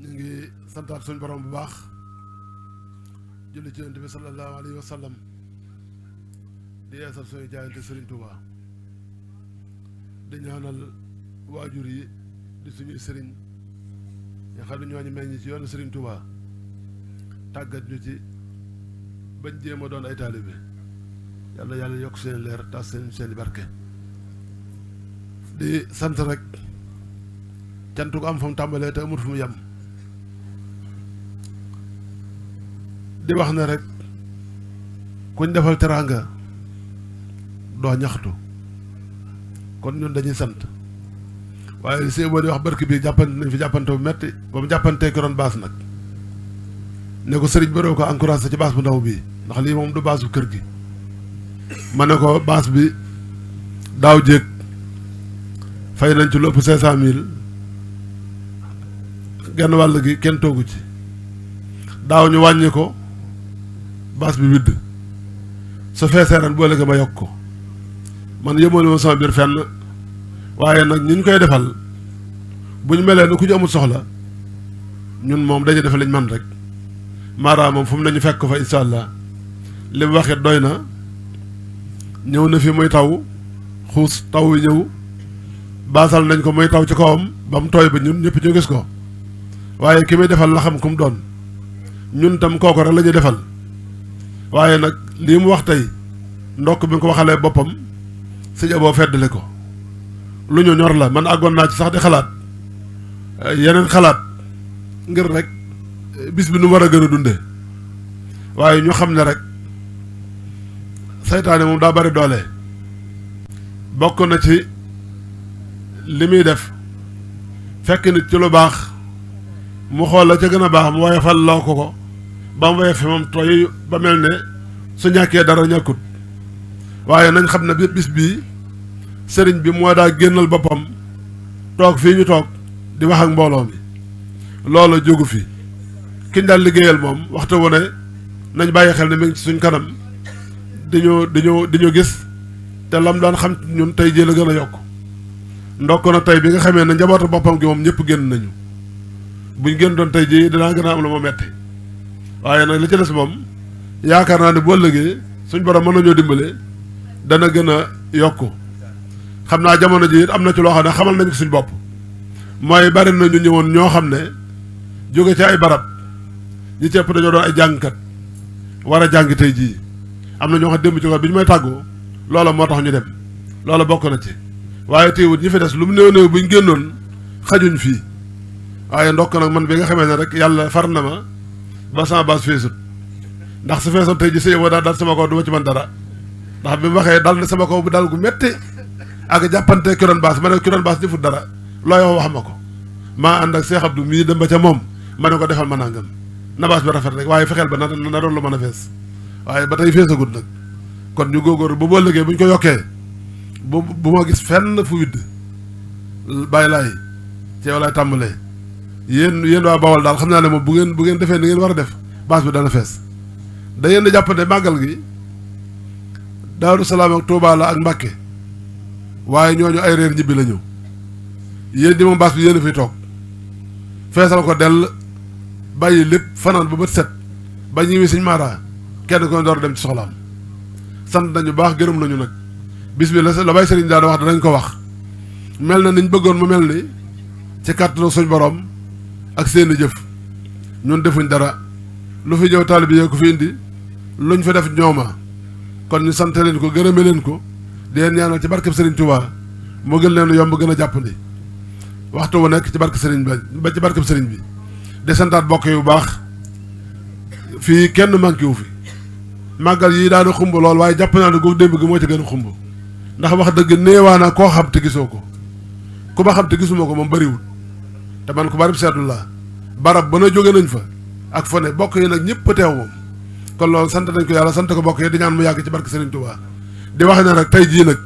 ñu ngi santaat suñ borom bu baax julli ci Yonent bi sallallahu alayhi wa sallam di yeesal suñu jaayante Serigne Touba di ñaanal waajur yi di suñuy sëriñ nga xam ne ñooñu meññ ci yoonu Serigne Touba tàggat ñu ci bañ jéem a doon ay taalibe yàlla yokk seen leer tas seen barke di sant rek cant ko am fa mu tàmbalee te amut fu mu yem di wax ne rek kuñ defal teraanga doo ñaxtu kon ñun dañuy sant waaye si boo di wax barki bi jàppante nañ fi jàppante bu metti ba mu jàppantee ki doon baas nag ne ko sëriñ bëroo ko encouragé ci baas bu ndaw bii ndax lii moom du baas bu kër gi ma ne ko baas bi daaw jéeg fay nañ ci lu ëpp 500,000 genn wàll gi kenn toogu ci daaw ñu wàññi ko baas bi widd su feesee ren boo léegi ma yokk ko man yëmale ma sama biir fenn waaye nag ñu koy defal bu ñu melee ni ku ñu amul soxla ñun moom dañuy defe lañ man rek maanaam moom fu mu nañu fekk ko fa insha allah li mu waxit doy na ñëw na fi muy taw xuus taw wi ñëw baasal nañ ko muy taw ci kawam ba mu tooy ba ñun ñëpp ñu gis ko waaye ki muy defal la xam ku mu doon ñun tam kooku rek la ñuy defal waaye nag lii mu wax tey ndokk bi nga ko waxalee boppam sëñ Abo feddali ko lu ñu ñor la man àggoon naa ci sax di xalaat yeneen xalaat ngir rek bis bi nu war a gën a dunde waaye ñu xam ne rek saytaane moom daa bari doole bokk na ci li muy def fekk nit ci lu baax mu xool la ca gën a baax mu woyofal loo ko ba mu woyof fi moom tooy ba mel ne su ñàkkee dara ñàkkut waaye nañ xam ne bis bii sëriñ bi moo daa génnal boppam toog fii ñu toog di wax ak mbooloo mi loolu jógu fi kiñ daal liggéeyal moom waxtu wu ne nañ bàyyi xel ne mi ngi ci suñ kanam di ñu gis te lam daan xam ñun tey jii la gën a yokk ndokk na tey bi nga xamee ne njabootu boppam gi moom ñëpp génn nañu buñ génn doon tey jii dinaa gën a am lu ma metti waaye nag li ci des moom yaakaar naa ne boo ëllëgee suñ borom mën nañoo dimbale dana gën a yokku xam naa jamono ji it am na ci loo xam ne xamal nañ ko suñ bopp mooy bari na ñu ñëwoon ñoo xam ne jóge ci ay barab ñi ci ëpp dañoo doon ay jàngkat war a jàng tey jii am na ñoo xam démb ci ko bi ñu may tàggu loola moo tax ñu dem loola bokk na ci waaye teewut ñi fi des lu mu néew néew bu ñu génnoon xajuñ fii waaye ndokk nag man bi nga xamee ne rek yàlla far na ma ba sama base feesut ndax su feesoon tey ji sëy boo daal sama kaw du ma ci man dara ndax bi mu waxee dal na sama kaw bu dal gu metti ak jàppante ki doon baas ma ne ki doon baas defut dara looy wax ma ko maa ànd ak Cheikh Abdou mii dem ba ca moom ma ne ko defal ma nangam na baas bi rafet rek waaye fexeel ba na doon lu mën a fees waaye ba tey feesagut nag kon ñu góorgóorlu bu boo liggéey bu ñu ko yokkee bu ma gis fenn fu widd bàyyi laay ci yow laay tàmbalee yéen waa Bawol daal xam naa ne moom bu ngeen defee ni ngeen war a def baas bi dana fees da ngeen di jàppante màggal gi Daaru Salaam ak Touba la ak Mbàkke waaye ñooñu ay reer ñibbi la ñëw yéen di moom baas bi yéen a fiy toog feesal ko dell bàyyi lépp fanaan ba bët set ba ñëwee Sëñ Mara kenn ko door dem ci soxlaam sant nañu baax gërëm nañu nag bis bi la bay sëriñ daal wax danañ ko wax mel na niñ bëggoon mu mel ni ci kàttanu suñ borom ak seeni jëf ñun defuñ dara lu fi ñëw taalibe yi ko fi indi luñ fi def ñooma kon ñu sant leen ko gërëme leen ko di leen ñaanal ci barkeb Sëriñ Touba moo gën leen yomb gën a jàppandi waxtu wu nekk ci barke sëriñ ba ci barkeb sëriñ bi di santaat bokk yu baax fii kenn manqué wu fi màggal yi daana xumb lool waaye jàpp naa ne googu démb gi moo ci gën a xumb ndax wax dëgg néewaana koo xam te gisoo ko ku ma xam te gisuma ko moom bariwul te man ko bari seetlu laa barab ba na jóge nañ fa ak fa ne bokk yi nag ñëpp teew moom kon loolu sant nañ ko yàlla sant ko bokk yi di ñaan mu yàgg ci barke Sëriñ Touba di wax ne rek tey jii nag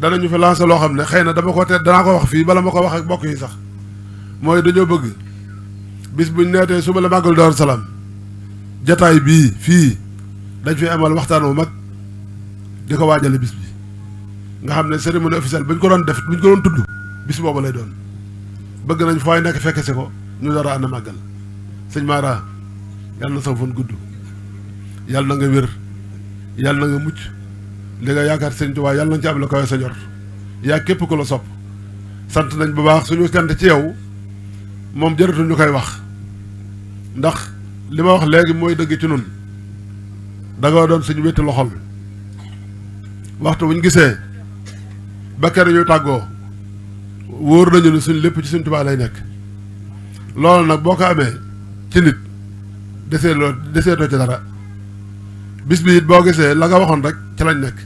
danañu fi lancer loo xam ne xëy na dama ko te danaa ko wax fii bala ma ko wax ak bokk yi sax mooy dañoo bëgg bis buñ neetee suba la màggal Daaru Salaam jataay bii fii dañ fi amal waxtaan wu mag di ko waajale bis bi nga xam ne cérémonie officielle buñ ko doon def buñ ko doon tudd bis boobu lay doon bëgg nañ fooy nekk fekk si ko ñu dara ànd màggal sëñ Mara yàlla na sa fan gudd yàlla na nga wér yàlla na nga mucc li nga yaakaar sëñ Tuubaa yàlla na ci am la koy sa jor yaa képp ku la sopp sant nañ bu baax suñu sant ci yow moom jërëtul ñu koy wax ndax li ma wax léegi mooy dëgg ci nun danga doon suñu wétti loxol waxtu bu ñu gisee ba kër ñu tàggoo wóor nañu ne suñ lépp ci suñ Tuubaa lay nekk loolu nag boo ko amee ci nit deseetoo ci dara bis bi it boo gisee la nga waxoon rek ci lañ nekk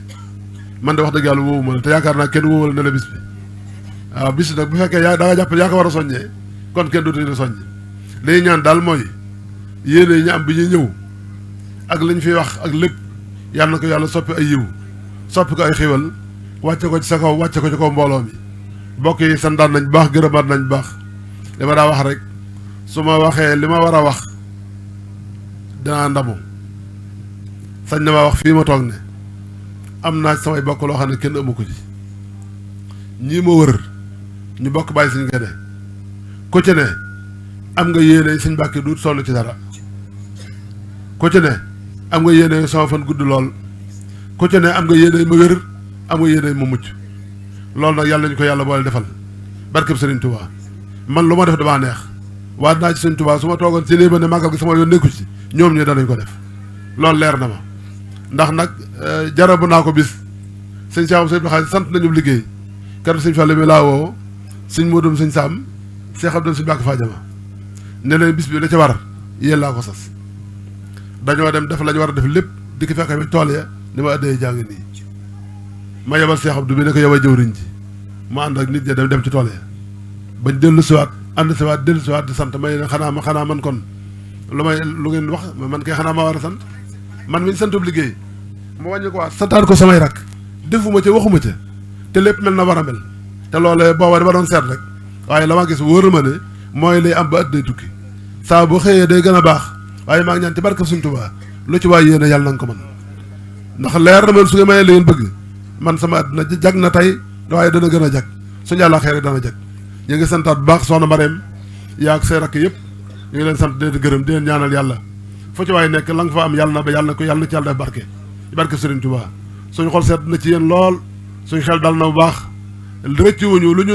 man de wax dëgg yàlla wóowu ma la te yaakaar naa kenn wóowal na la bis bi waaw bis nag bu fekkee da nga jàpp yaa ko war a soññee kon kenn dootuñu la soññ li ñaan daal mooy yéene ñu am bi ñuy ñëw ak liñ fi wax ak lépp yàlla na ko yàlla soppi ay yiw soppi ko ay xiwal wàcce ko ci sa kaw wàcce ko ci kaw mbooloo mi mbokk yi santaan nañ baax gërëmaat nañ baax li ma daa wax rek su ma waxee li ma war a wax dinaa ndamu sañ na ma wax fii ma toog ne am naa samay bokk loo xam ne kenn amu ko ci ñii ma wër ñu bokk bàyyi suñ gede ku ci ne am nga yéene suñ bàkki duut sonn ci dara ku ci ne am nga yéene sama fan gudd lool ku ci ne am nga yéene ma wér am nga yéene ma mucc loolu nag yàlla ñu ko yàlla boole defal barkeb Sëriñ Tuubaa man lu ma def damaa neex waat naa ci Sëriñ Tuubaa su ma toogoon ci lii ba ne màggal gi sama yoon nekku ci ñoom ñu danañ ko def loolu leer na ma ndax nag jarabu naa ko bis sëñ Saam sëñ Baxaay sant nañu liggéey kër sëñ Fallu mi laa woo sëñ Modou sëñ Saam Seex Abdou sëñ Bàkk Faajama ne leen bis bi la ci war yéen laa ko sas dañoo dem def la ñu war a def lépp di ko fekk bi tool ya ni ma addee jàng nii ma yebal Seex Abdou bi ne ko yow a jëwriñ ji mu ànd ak nit ña dem ci tool ya bañ dellu siwaat ànd siwaat dellu siwaat di sant may ne xanaa man kon lu ngeen wax man kay xanaa ma war a sant man mi ñu santub liggéey mu wàññi ko waat santaan ko samay rak defuma ca waxuma ca te lépp mel na war a mel te loolee booba dama doon seet rek waaye la ma gis wóor ma ne mooy lay am ba at day tukki saa bu xëyee day gën a baax waaye maa ngi ñaan ci barke Sëriñ Tuubaa lu ci waay yéene yàlla na nga ko mën ndax leer na man su ngeen mayee li ngeen bëgg man sama àdduna jag na tey waaye dana gën a jag suñu yàlla xeere dana jag ñu ngi santaat bu baax soxna Mareem yaa ak say rakk yëpp ñu ngi leen sant di leen gërëm di leen ñaanal yàlla fu ci waay nekk la nga fa am yàlla na ba yàlla na ci yàlla def barke ci barke Sëriñ Tuubaa suñu xol seet na ci yéen lool suñu xel dal na bu baax rëcc wuñu lu ñu